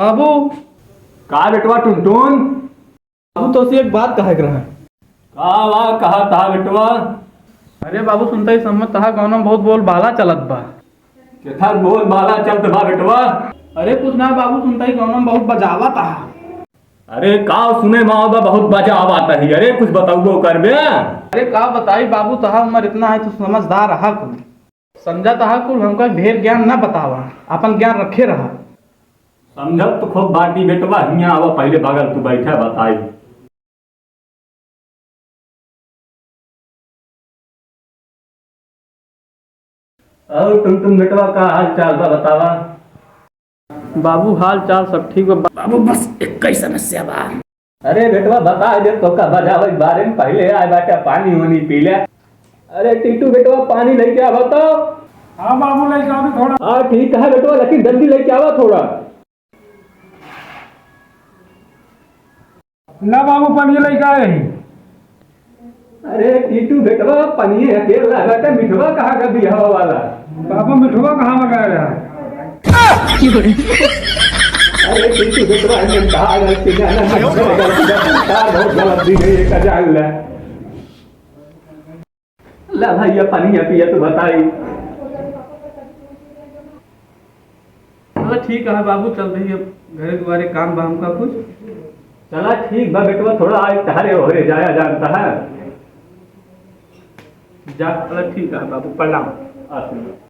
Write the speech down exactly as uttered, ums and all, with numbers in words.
बाबू। का बेटवा टुनटुन? बाबू, तोसे एक बात कहे के रहा। का वा, कहा था बेटवा? अरे बाबू, सुनता ही सम्मत तहा गाँव में बहुत बोलबाला चलत बा। केथा बोलबाला चलत बा बेटवा? अरे कुछ ना बाबू, सुनता ही गाँव में बहुत बजावा तहा। अरे का सुने में आवत बा, बहुत बजावा तही। अरे कुछ बतउबो करबे? अरे का बताई बाबू, तहा उम्र इतना है तो समझदार रहा कुल। समझा तहा कुल, हमका ढेर ज्ञान ना बतावा, अपन ज्ञान रखे रहा। समझत तो खूब बाटी बेटवा, हियाँ आवा पहिले बगल तू बैठा बताई। और टुनटुन बेटवा का हाल चाल बा बतावा? बाबू हाल चाल सब ठीक बा। बाबू बस एक ही समस्या बा। अरे बेटवा बता दे तो का बजावे के बारे में पहिले आए बाटे पानी वानी पी ले। अरे टीटू बेटवा पानी लेके आवा तो। हाँ बाबू लेके आवा थोड़ा। हाँ ठीक है बेटवा लेकिन जल्दी लेके आवा थोड़ा। ना बाबू, पनिया लइका है। अरे टीटू बेटवा, पनिये अकेला है, बेटा मिठवा कहाँ का बियाह वाला? बाबू मिठवा कहाँ का गया? अरे टीटू बेटवा, इन्हें कहा गया कि ना, ना, ना, बहुत गलत दिन है, ये का जान ले। ला भैया, पनिया पिया तो बताई। चला ठीक है बाबू, चल रही है घरे दुआरे, काम बा हमका कुछ। चला ठीक बा बेटवा, थोड़ा आज तहारे ओहरे जाया जानता है। जा, चला ठीक है बाबू, प्रणाम। अच्छा।